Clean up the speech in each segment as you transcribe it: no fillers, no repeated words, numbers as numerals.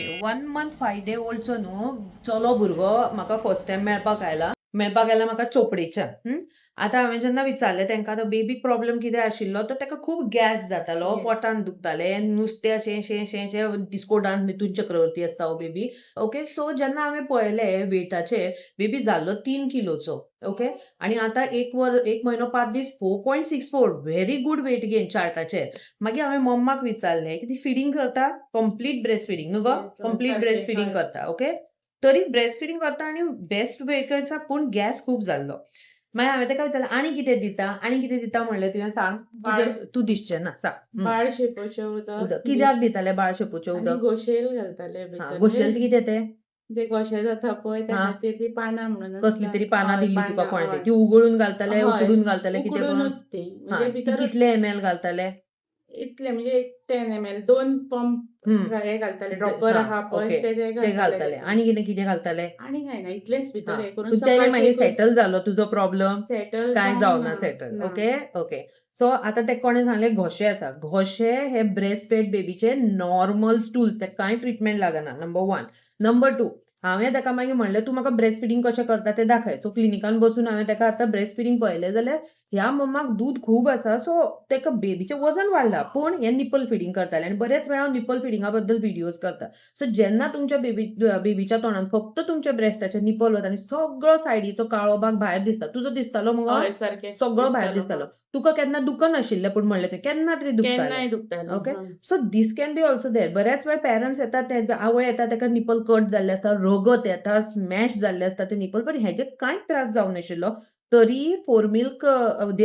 1 month 5 day ओल्डचो न्हू चलो भुरगो म्हाका फर्स्ट टायम मेळपाक आयला, मेळपाक आयला म्हाका चोपडेच्यान. आतां हांवें जेन्ना विचारलें तांकां, आतां बेबीक प्रॉब्लम कितें आशिल्लो, तर ताका खूब गॅस जातालो, पोटान दुखतालें, नुस्तें अशें अशें अशें अशें डिस्को डान्स मिथून चक्रवर्ती आसता हो बेबी. ओके, सो जेन्ना हांवें पळयलें वेटाचेर, बेबी जाल्लो 3 किलोचो, ओके, आनी आतां एक वर 1 म्हयनो 5 दीस 4.64, very good weight gain चार्टाचेर. मागीर हांवें मम्माक विचारलें की ती फिडींग करता, कंप्लीट ब्रेस्ट फिडींग न्हू गो? Yes, complete breast feeding करता, ओके. तरी ब्रेस्ट फिडींग करता आनी बेस्ट वेट आसा, पूण गॅस खूब जाल्लो. मागीर हांवें ताका विचारलें, आनी कितें दिता, आनी कितें दिता म्हणलें तुवें, सांग. तूं दिसचें ना, सांग. बाळ शेपूचें उदक. उदक कित्याक दितालें, बाळ शेपूचें आनी उदक? गोशेल घालताले भितर. गोशेल कितें तें? ते घोशे जाता पळय, त्या खातीर ती पानां म्हणून. कसली आसता. तरी पानां दिल्ली तुका पानां, कोणें? हय. ती उगळून घालताले, उकडून घालताले, कितें करून? उकडूनच ती म्हणजे ती भितर. कितले एम एल घालताले? इतले, म्हणजे एक 10 ml, दोन पंप हे घालताले, ड्रॉपर आहा पळय, ते ते घालताले घालताले. तेतून. आनी कितें कितें घालताले? आनी कांय ना, इतलेंच भितर हे करून. पूण तेणे मागीर सकाळचें सेटल जालो तुजो प्रॉब्लम? सेटल. काय जावना सेटल? ओके ओके सो आतां ते कोणें सांगलें, घोशे आसा. घोशे हे ब्रेस्ट फेड बेबीचे नॉर्मल स्टूल्स, ते कांय ट्रिटमेंट लागना, नंबर वन. नंबर टू, हांवें ताका मागीर म्हणलें, तूं म्हाका ब्रेस्ट फिडींग कशें करता तें दाखय. सो क्लिनिकान बसून हांवें ताका आतां ब्रेस्ट फिडींग पळयलें जाल्यार ह्या मम्माक दूद खूब आसा, सो ताका बेबीचें वजन वाडलां, पूण हें निपल फिडींग करतालें आनी बरेच वेळा हांव निपल फिडिंगा बद्दल व्हिडियोज करता. सो जेन्ना तुमच्या बेबीच्या तोंडान फक्त तुमच्या ब्रेस्टाचें निपल वता आनी सगळो सायडीचो काळो भाग भायर दिसता, तुजो दिसतालो मुगो? हय, सारकें. सगळो भायर दिसतालो. तुका केन्ना दुखनाशिल्लें, पूण म्हणलें तें केन्ना तरी दुखतालें. केन्नाय दुखतालें. Okay, so this can be also there. बऱ्याच वेळ पॅरंट्स येतात, ते आवय येता, ताका निपल कट जाल्ले आसता, रगत येता, स्मॅश जाल्ले आसता ते निपल, पण हेजे कांयच त्रास जावं नाशिल्लो, तरी फोर मिल्क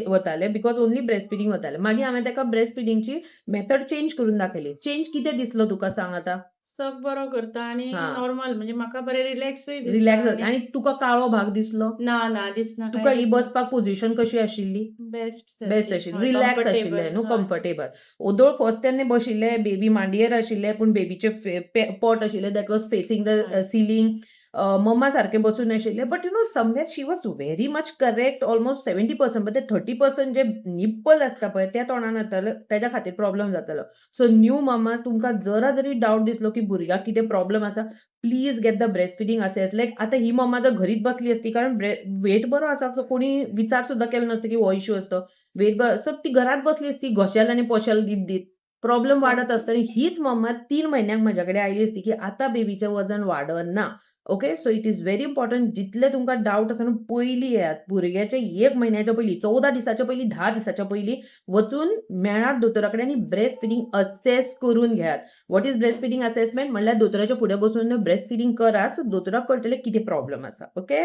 वताले, because only breast feeding वताले. मागीर हांवें ताका ब्रेस्ट फिडिंगची मेथड चेंज करून दाखयली. चेंज कितें दिसलो तुका, सांग आतां. सग बरो करता आनी नॉर्मल, म्हणजे म्हाका बरें रिलॅक्सूय दिसता. रिलॅक्स. आनी तुका काळो भाग दिसलो? ना ना, दिसना. तुका ही बसपाक पोझिशन कशी आशिल्ली? बेस्ट. बेस्ट आशिल्ली, रिलॅक्स आशिल्लें न्हू, कम्फर्टेबल. ओदोळ फर्स्ट तेन्ना बशिल्ले, बेबी मांडयेर आशिल्ले, पूण बेबीचे पोट आशिल्ले that was facing the ceiling. मम्मा सारकें बसून आशिल्ले, but somewhere she was very much correct, almost 70%, but ते 30% जे निप्पल आसता पळय, त्या तोंडान येताले, तेज्या खातीर प्रॉब्लम जातालो. सो न्यू मम्मा, तुमकां जरा जरी डावट दिसलो की भुरग्याक कितें प्रॉब्लम आसा, please get the breast feeding assess. Like आतां ही मम्मा जर घरीच बसली असती, कारण वेट बरो आसा, सो कोणी विचार सुद्दां केलो नासतो की हो इश्यू आसतो. वेट बरो, सो ती घरात बसली असती, घोशेल आनी पोशेल दीत दीत प्रॉब्लम वाडत आसता आनी हीच मम्मा 3 म्हयन्यांक म्हज्या कडेन आयली आसती की आतां बेबीचें वजन वाडना. Okay, so it is very important, जितले तुमकां डावट आसा न्हू, पयलीं येयात. भुरग्याचे 1 म्हयन्याच्या पयलीं, 14 दिसाच्या पयलीं, 10 दिसाच्या पयलीं वचून मेळात दोतोरा कडेन आनी ब्रेस्ट फिडींग असेस करून घेयात. What is breast feeding assessment म्हणल्यार, दोतोराच्या फुडें बसून ब्रेस्ट फिडींग करात, सो दोतोराक कळटलें कितें प्रॉब्लम आसा. ओके.